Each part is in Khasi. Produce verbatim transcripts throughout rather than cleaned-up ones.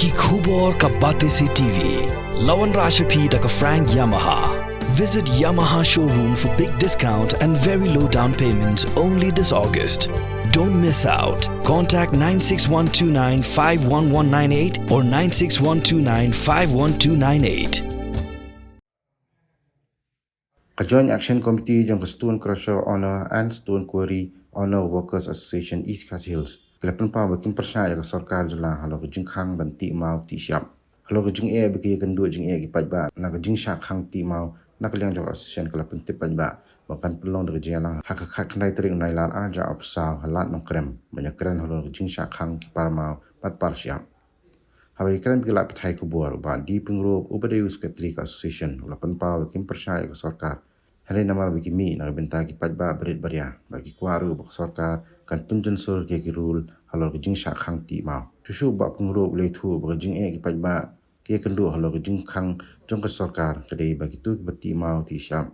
Ki khubor ka Batesi T V. La wanrah sha phi da ka Frank Yamaha. Visit Yamaha showroom for big discount and very low down payment only this August. Don't miss out. Contact nine six one two nine five one one nine eight or nine six one two nine five one two nine eight. Ka Joint Action Committee jong ka Stone Crusher Owner and Stone Quarry Owner Workers Association East Khasi Hills ki la pynpaw ba kim pyrshah ïa ka sorkar jylla halor ka jingkhang ban tih maw tih shyiap. Halor ka jingeh ba ki ïakynduh jingeh ki paidbah na ka jingshah khang tih maw, na ka liang jong ka association ka la pyntip paidbah ba kan pynlong da ka jingïalang ha ka khatkhyndai tarik u Nailar arhajar arphew saw ha Lad Nongkrem ban ïakren halor ka jingshah khang ki par maw bad par shyiap. Haba ïakren bad ki lad pathai khubor, u Bah D Pyngrope uba dei u secretary ka association u la pynpaw ba kim pyrshah ïa ka sorkar, hynrei namar ba ki mih na ka bynta ki paidbah barit baria, ba ki kwah ruh ba ka sorkar kan pynjynsur ïa ki rule halor ka jingshah khang tih maw. Shuh shuh u Bah Pyngrope u la ïathuh ba ka jingeh ki paidbah ki ïakynduh halor ka jingkhang jong ka sorkar ka dei ba kito kiba tih maw tih shyiap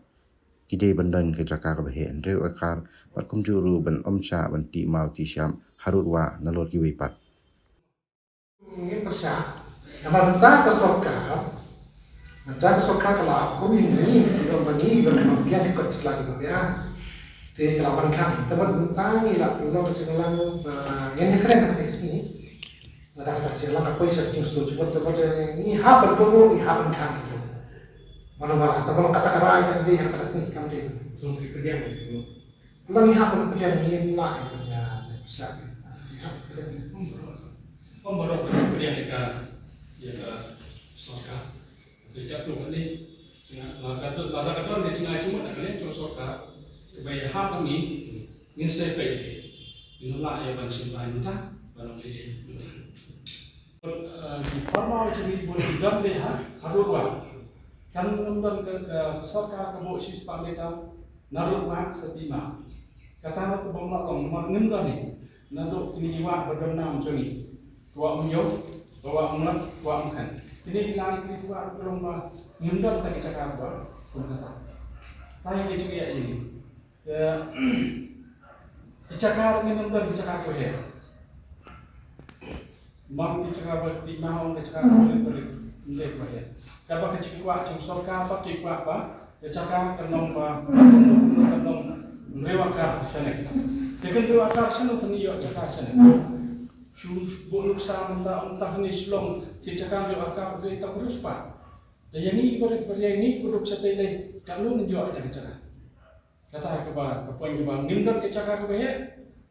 ki dei ban don ka jaka kaba heh hynriew akar bad kumjuh ruh ban ym shah ban tih maw tih shyiap harud wah nalor kiwei pat. Ngin pyrshah. Namar mynta ka sorkar, mynta ka sorkar ka la hukum ïa ngi, ki ong ba ngi ban biang ki kot ki sla kiba biang. Te ka la ban khang. Te mynta ngi la pynlong ka jingïalang ba ngin ïakren ha kane ka sngi. Lada kata ka jingïalang ka poi sha ka jingsdon jingmut, te mynta ngi hap ban kohnguh, ngi hap ban khang ïa ki. Mano ba la, te mano kata ka rai kan dei ha kata ka sngi, kam dei. Song ki pdiang ïa ki. Lada ngi hap ban pdiang, ngin lah ïa ka jingïalang. Ngi hap ban pdiang. Ym baroh, ym baroh ka pdiang ïa ka, ïa ka sorkar. Te katto katne, lada ka don, lada ka don ka jingai jingmut na ka liang jong sorkar kaba ïahap ïa ngi, ngin sa peit ïa ki. Ngin lah ïa ban shim bynta, ban long ïa ki. Eh, ki par maw jong ngi bun ki don beit ha, ha Rudwah. Kan ym don ka, ka sorkar ka buh shispah meter na Rudwah sha Pima. Kata ka bym lah long namar ngim don hi. Naduh kine ki wah ba don nam jong ngi. Ka Wah Umïew, ka Wah Umngot, ka Wah Umkhan. Kine ki lai tylli ki wah ruh ki long ba ngim don kata ki jaka ba kum kata. Kata hi ka jingeh ïa ngi. Te ki jaka ruh ngin ym don ki jaka kiba heh. Ym don ki jaka ba tih maw, ki jaka ba rit ba rit, ym dei kiba heh. Kaba ka jingkwah jong sorkar pat ki kwah ba ka jaka kan long ba kan long hynriew akar shane. Te kan hynriew akar shano kan ïoh jaka shane. Shu buh nuksa mynta, mynta hangne Shillong te jaka hynriew akar te tang hynriew spah. Te ïa ngi kiba rit ba rit, ïa ngi kiba duk shatei lei, katno ngin ïoh ïa ka jaka. Kata kaba, ka point kaba, ngim don ka jaka kaba heh,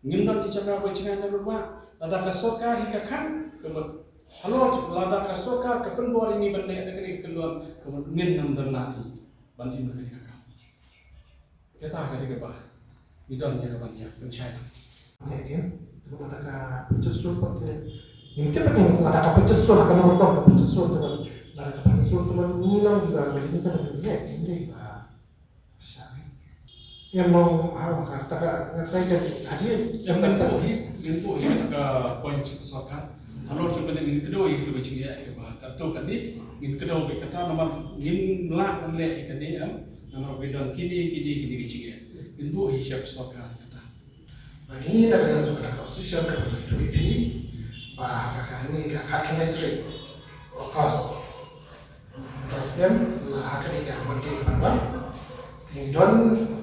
ngim don ka jaka ba jngai na Rudwah, lada ka sorkar hi ka khang, kaba, halor, lada ka sorkar ka pynbor ïa ngi ban leh da kane ka kyndon, kaba, ngin ym don lad hi ban im da kane ka kam. Kata ka dei kaba ngi don ïa ka ban ïa pynshai lang. Ïa kin, te lada ka pynshai shuh pat te, ngim tip pat lada ka pynshai shuh, lada ka nongkor ka pynshai shuh te, lada ka pynshai shuh te, ngi long kiba, ba ïa ngi te, ba ïa ngi te, ba Ïa long ha ka kata ka ngan try ka hadien. Ïa, ngin buh hi, ngin buh hi kata ka point jong ka sorkar. Halor jong kane ngin kdew ïa kata ka jingeh kaba katto katne ngin kdew ïa kata namar ngin lah ban leh ïa kane, em, namar ba don kine kine kine ki jingeh. Ngin buh hi sha ka sorkar kata. Ba ngi na ka jong ka opposition ka ba ngi tu ïa phi ba ha kane ka khatkhyndai tarik August. Ka snem la ha kane ka Monday ban wan. Ngi don,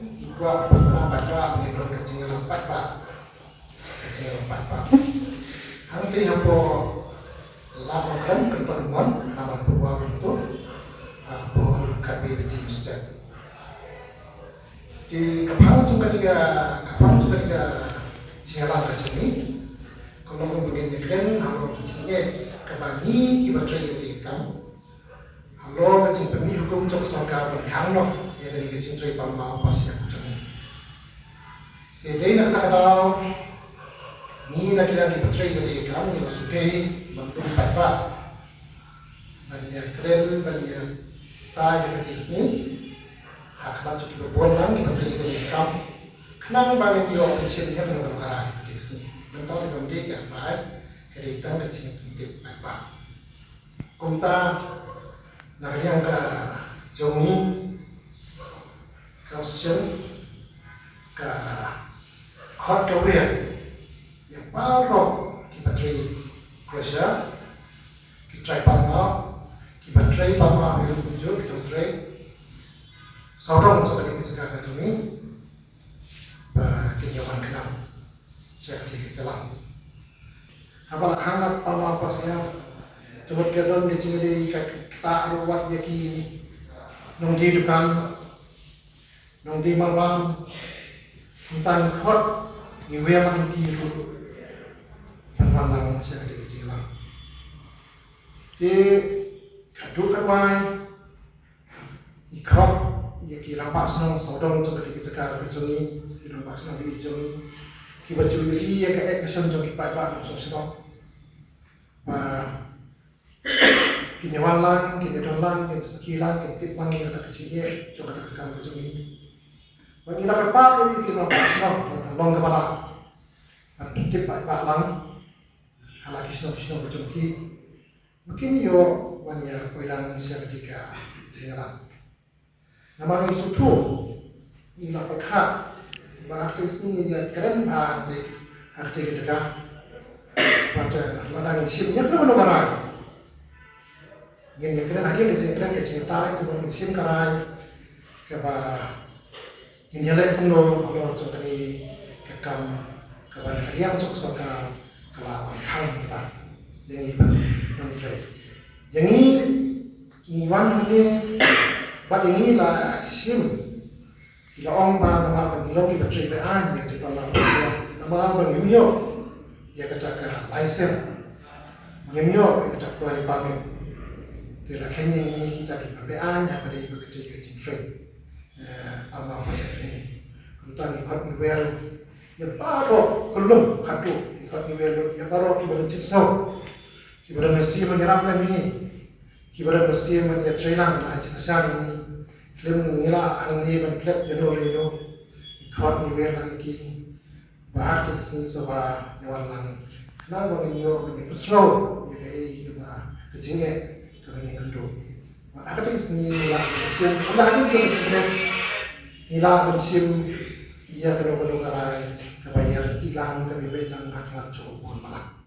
ngi kwah, ngi kwah, ngi don ka jingïalang paidbah. Ka jingïalang paidbah. Hangtei hapoh Lad Nongkrem kan pynmon, namar pynwan tu, ah, por khatwei baje mynstep. Te ka phang jong kane ka, ka phang jong kane ka jingïalang ka jong ngi, ka long ba ngin ïakren halor ka jingeh kaba ngi kiba trei ïa kane ka kam. Halor ka jingpynmih hukum jong ka sorkar ban khang noh ïa kane ka jingtrei parmaw parshyiap ka jong ngi. Te dei na kata ka daw ngi na ki la ki patrei ïa kane ka kam ngi la sngewthuh ban pynpaw ba ban ïakren ban ïatai ïa kane ka sngi ha khmat jong kiba bun lang kiba trei ïa kane ka kam. Khnang ba ngin ïoh ka jingshim ïa kane ka kam ïa kane ka sngi. Nangta te kam dei ka rai ka dei tang ka jingpynpaw. Kumta, na ka liang ka jong ngi, ka sien, ka khot ka wer ïa baroh ki patrei crusher, ki Trai Palma, kiba trei Palma ha ïing ha jong ki nongtrei sawdong jong kane ka jaka ka jong ngi, ba kin ïa wan khnang sha kane ka jaka. Haba la khang na Palma Pasha, te mut ka don ka jingïadei ka ktah ruh wat ïa ki nongdie dukan, nongdie marbam, kumta ngi khot ngi wer lang ïa ki ruh ban wan lang sha kane ka jaka. Te khatduh khatwai ngi khot ïa ki rangbah shnong sawdong jong kane ka jaka ka jong ngi, ki rangbah shnong ba ïeit jong ngi, kiba ju ïohi ïa ka eh ka shon jong ki paidbah nongshong shnong, ba kin ïa wan lang, kin ïa don lang, kin sakhi lang, kin tip lang ïa kata ka jingeh jong kata ka kam ka jong ngi. Ba ngi la kyrpad ruh ïa ki rangbah shnong, long kaba lah ban pyntip paidbah lang ha la ki shnong ki shnong ka jong ki, ba kin ïoh wan ïa poi lang sha kata ka jingïalang. Namar ngi sngewthuh, ngi la pyrkhat ba ha kata ka sngi ngi ïa kren bha ha kata ka jaka. Bad lada ngin shim ïa kano kano ka rai, ngin ïa kren hadien ka jingkren ka jingïatai, te ngin shim ka rai kaba ngin ïaleh kumno halor jong kane ka kam kaba na ka liang jong ka sorkar ka la wan khang kata ïa ngi ban nongtrei. Ïa ngi, ngi wan hangne bad ïa ngi la shim, ki la ong ba namar ba ngi long kiba trei be-aiñ ïa kata ka Palma Pasha, namar ba ngim ïoh ïa kata ka license, ngim ïoh ïa kata ka quarry permit. Te la kheiñ ïa ngi kita kiba be-aiñ haba dei ba kata ka jingtrei Palma Pasha jong ngi. Kumta ngi khot ngi wer ïa baroh, ka lum khatduh, ngi khot ngi wer ïa baroh kiba don jingsngew, kiba don mynsiem ban ïarap lem ïa ngi, kiba don mynsiem ban ïatreilang, ban ai jingkyrshan ïa ngi. Khlem ngi lah hangne ban klet ïano re ïano, ngi khot ngi wer lang ïa ki ba ha kata ka sngi sngewbha ïa wan lang khnang ba ngin ïoh ban ïa pynsngew ïa kaei kaba ka jingeh kaba ngi kynduh. Bad ha kata ka sngi ngi lah ban shim, ynda hadien ka jingkren ngi lah ban shim ïa kano kano ka rai kaba ïa reti lang, kaba ïa beit lang ha khmat jong u Balang.